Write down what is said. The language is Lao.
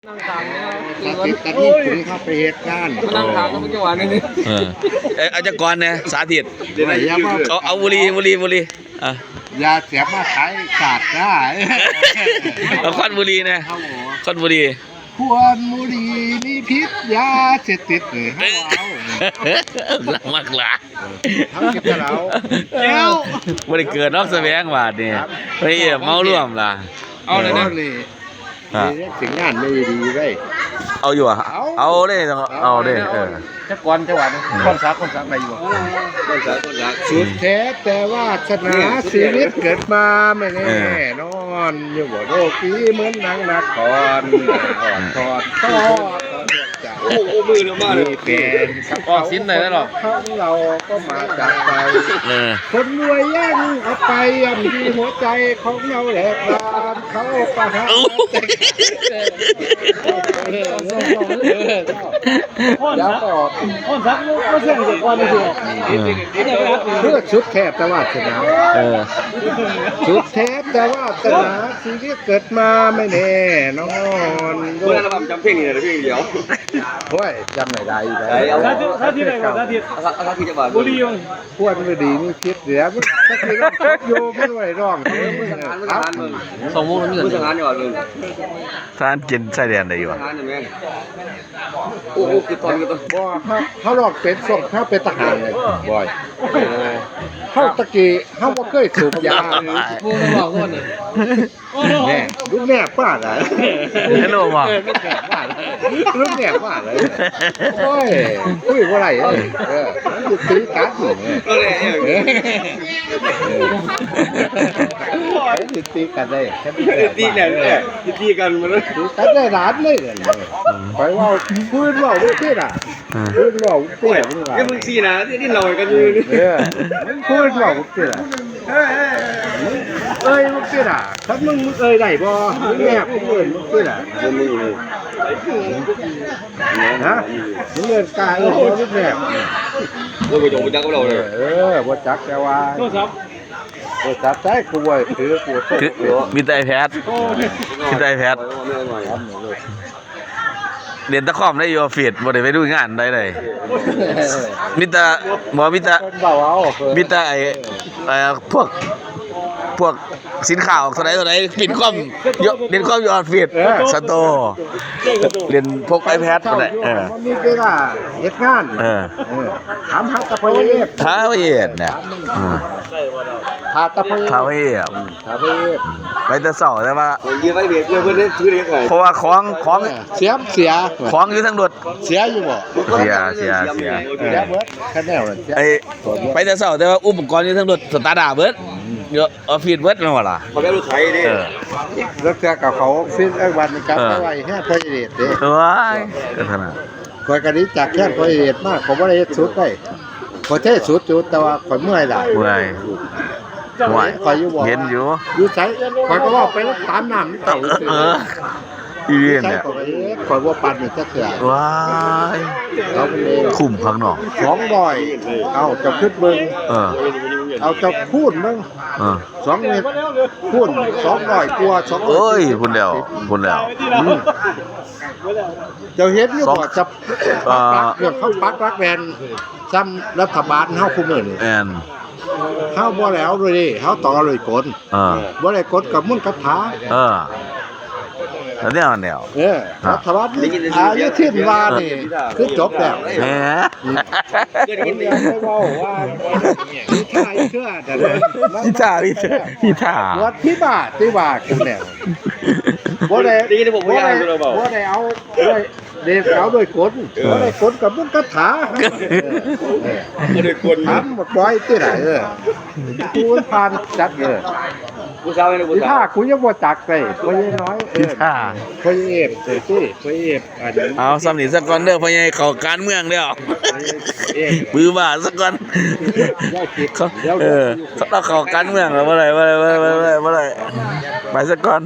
ສາທິດກັນນີ້ ເຮົາໄປເຮັດງານ ມານັ່ງຖາມກັນເມື່ອກີ້ຫວານນີ້ ເອີ ເອີ ເອົາຈັກກ່ອນແດ່ ສາທິດ ເອົາ ເອົາບຸຫຼີ່ ບຸຫຼີ່ ບຸຫຼີ່ ອ່ະ ຢ່າເສຍມາຂາຍຊາດນະ ເອົາຄວັນບຸຫຼີ່ແດ່ ຄວັນບຸຫຼີ່ ຄວັນບຸຫຼີ່ມີພິດຢາເສບຕິດ ເອີ ເຮົາເອົາ ມັກຫຼາຍ ເຮົາກິນແຕ່ເຫຼົ້າ ແກ້ວ ບໍ່ໄດ້ເກີດດອກສະແຫວງບາດນີ້ ໄປເມາລວມລະ ເອົາເລີຍນະ ນີ້ ອ່າ ເຮັດເສຍງານດີໆເວີຍ ເອົາຢູ່ຫວາ ເອົາ ເອົາເດ້ ເອົາເດ້ ເອີ ຈັກກ່ອນ ຈັກຫວານ ຄວາມສາ ຄວາມສາໄດ້ຢູ່ບໍ່ ຄວາມສາ ຄວາມສາ ສຸດແທ້ແຕ່ວາສະໜາ ຊີວິດເກີດມາ ແມ່ນແນ່ນອນ ເອີ ຢູ່ບໍ່ໂລກນີ້ ເໝືອນນາງນະຄອນ ຮອດທອດ ໂອ້ ໂອ້ ມືເດີມາເດີ ມີແຟນກັບເຂົາ ອອກສິນໄດ້ແລ້ວເນາະ ຂອງເຮົາກໍມາຈາກໄກ ເອີ ຄົນລວຍຍັງເອົາໄປ ຢ້ຳທີ່ຫົວໃຈຂອງເຮົາແຫຼກລານ ເຂົາປະຫານ ຮ້ອນສັກ ຮ້ອນສັກ ບໍ່ແຊງຈັກກ່ອນ ເອີ ຄືສຸດແທ້ແຕ່ວາສະໜາ ເອີ ສຸດແທ້ແຕ່ວາສະໜາ ຊີວິດເກີດມາໄມ່ແນ່ນອນ ເບິ່ງອັລະບັມຈຳເພງນີ້ແຫຼະ ເພງດຽວ ໂອ້ຍ ຈຳໄດ້ຫຼາຍຢູ່ ສາທິດ ສາທິດໄດ້ບໍ່ ສາທິດ ສາທິດຈັກບາດ ບໍ່ດີ ຄວນບໍ່ດີມີພິດເສຍ ມັນຕະກີ້ຮ້ອງຈົບຢູ່ ມັນໄວ້ຮ້ອງ ສອງໂມງແລ້ວ ມີສະຫານຢູ່ວ່າ ສະຫານກິນຊາຍແດນໄດ້ຢູ່ຫວາ ສະຫານແມ່ນ ໂອ້ ຄືຕອນ ຄືຕອນ ບໍ່ ເຮົາ ເຮົາລອງເປັນຊ່ວງ ເຮົາເປັນທະຫານເລີຍ ບອຍ ເຮົາຕະກີ້ ເຮົາບໍ່ເຄີຍສູບຢາ ແນ່ ລຸງແນບປ້ານະ ເຮັດໂລບໍ່ ເອີ ລຸງແນບປ້ານະ ລຸງແນບປ້ານະ ໂອ້ຍ ຄຸຍບໍ່ໄດ້ ເອີ ມັນຊິຕີກັນ ເອີ ມັນຊິຕີກັນໄດ້ ຕີກັນ ເອີ ຕີກັນ ມັນ ຕີກັນໄດ້ຫຼານເລີຍ ຂ້ອຍເວົ້າ ພື້ນເວົ້າບໍ່ເປັນລະ ເອີ ເອີ ເວົ້າເປັນ ເອີ ມຶງຊີ້ໜ້າ ທີ່ເລົ່າກັນຢູ່ນີ້ ເອີ ມຶງເວົ້າເປັນ ເອີ ເອີ ມຶງເປັນ ຄັນມຶງ ມຶງເອີຍໄດ້ບໍ່? ມຶງແນບ ມຶງເອີ້ນ ມຶງເປັນ ບໍ່ມີເລີຍ ຮະ? ມຶງເອີ້ນກາ ເອີ້ນບໍ່ ມຶງແນບ ໂອ້ຍ ບໍ່ຮູ້ຈັກກັບລາວເລີຍ ເອີ ບໍ່ຈັກ ແຕ່ວ່າ ໂທລະສັບ ໂທລະສັບໃຊ້ ກູບໍ່ຖື ກູໂທ ຄື ມີແຕ່ໄອແພດ ມີແຕ່ໄອແພດ ເຫຼັ້ນແຕ່ຄອມໄດ້ຢູ່ອອບຟິດ ບໍ່ໄດ້ໄປລຸຍງານໃດເລີຍ ມີແຕ່ ບໍ່ ມີແຕ່ ເພິ່ນເວົ້າເອົາ ມີແຕ່ໄອ້ ເອີ ພວກ ພວກສິນຄ້າອອກເທົ່າໃດເທົ່າໃດ ປິ່ນຄອມຢູ່ ຫຼິ້ນຄອມຢູ່ອອບຟິດ ເອີ ສະໂຕ ຫຼິ້ນພວກໄອແພດພຸ້ນແຫຼະ ເອີ ບໍ່ມີເວລາເຮັດງານ ເອີ ເອີ ຖາມຫາແຕ່ພໍ່ເອບ ທ້າວເອບນະ ອືມ ຖ້າແຕ່ພໍ່ເອບ ທ້າວເອບ ອືມ ຖ້າພໍ່ເອບ ໄປແຕ່ເຊົ້າ ແຕ່ວ່າ ເອີ ເພາະວ່າຂອງ ຂອງ ເອີ ເສຍ ເສຍ ຂອງຢູ່ເທິງລົດ ເສຍຢູ່ບໍ່? ເສຍ ເສຍ ເສຍ ເສຍເບິດ ຄັນແນວນັ້ນເສຍ ໄອ້ ໄປແຕ່ເຊົ້າ ແຕ່ວ່າອຸປະກອນຢູ່ເທິງລົດສະຕາດາເບິດ ອືມ ຢູ່ອອບຟິດເບິດແມ່ນບໍ່ລະ? ເຂົາເປັນລົດໄຖເດ້ ເອີ ລົດເທື່ອກໍເຂົາອອບຟິດ ເອີ ວັນນີ້ກັບ ເອີ ໄປໄວ້ແຮງພໍ່ເອເດດເດ້ ໂອ້ຍ ກໍຂະໜາດ ຂ້ອຍກໍໜີຈາກແຄມພໍ່ເອເດດມາ ຂ້ອຍບໍ່ໄດ້ເຮັດສຸດໄດ້ ຂ້ອຍເທສຸດຢູ່ ແຕ່ວ່າຂ້ອຍເມື່ອຍຫຼາຍ ເມື່ອຍ ໂອ້ຍ ຂ້ອຍຢູ່ບໍ່ ເຫັນຢູ່ ຢູ່ໃສ ຂ້ອຍກໍເວົ້າໄປຕາມນ້ຳເຕົ້າຊື່ ເອີ ອີ່ຫຍັງແຫຼະ ຂ້ອຍບໍ່ປານນີ້ຈັກເທື່ອ ວ້າຍ ເອົາໄປເລີຍ ຄຸ້ມຄັກເນາະ ສອງຮ້ອຍ ເອົາ ເຈົ້າຄິດເບິ່ງ ເອີ ເອົາ ເຈົ້າຄູນເບິ່ງ ເອີ ສອງເມັດ ຄູນ ສອງຮ້ອຍກວ່າ ສອງຮ້ອຍ ເອີຍ ພຸ້ນແລ້ວ ພຸ້ນແລ້ວ ອືມ ເຈົ້າເຫັນຢູ່ບໍ່ ສອງ ຈະ ເອີ ປັກຫຼັກ ເລື່ອງເຂົາປັກຫຼັກແມ່ນ ສ່ຳລັດຖະບານເຮົາຄູ່ມື້ນີ້ ແມ່ນ ເຮົາບໍ່ໄດ້ເອົາໂດຍເດ ເຮົາຕ້ອງເອົາໂດຍກົນ ເອີ ບໍ່ໄດ້ກົນກັບມົນກັບຖາ ເອີ ແນວ ແນວ ເອີ ລັດຖະບານ ອານຸທິນວ່ານີ້ ເອີ ຄືຈົບແລ້ວ ແໝ ອືມ ເຄີຍໄດ້ຍິນໄປເວົ້າວ່າ ພິທາອີເທື່ອນັ້ນ ພິທາ ພິທາ ພິທາ ວັດພິບາດທີ່ວ່າກັນແລ້ວ ບໍ່ໄດ້ ໄດ້ຍິນແຕ່ພວກຜູ້ໃຫຍ່ເວົ້າ ບໍ່ໄດ້ເອົາໂດຍ ເດ ເອົາໂດຍກົນ ເອີ ບໍ່ໄດ້ກົນກັບບຸນກັບຖາ ເອີ ບໍ່ໄດ້ກົນ ຖາມບັກບອຍຕິລະ ເອີ ຜູ້ຜ່ານຈັດ ເອີ ຜູ້ສາວໃຫ້ ຜູ້ສາວ ທີ່ຖ້າກູຍັງບໍ່ຈັກເລີຍ ພໍ່ໃຫຍ່ນ້ອຍ ເອີ ທີ່ຖ້າ ພໍ່ໃຫຍ່ເອບ ເອີ ພໍ່ໃຫຍ່ເອບ ອັນ ເອົາ ສ່ຳນີ້ສາກ່ອນເດີ ພໍ່ໃຫຍ່ເຂົ້າການເມືອງແລ້ວ ເອີ ວືຫວາສາກ່ອນ ເອີ ເຂົາເຂົ້າການເມືອງແລ້ວ ບໍ່ໄດ້ ບໍ່ໄດ້ ບໍ່ໄດ້ ບໍ່ໄດ້ ໄປສາກ່ອນ.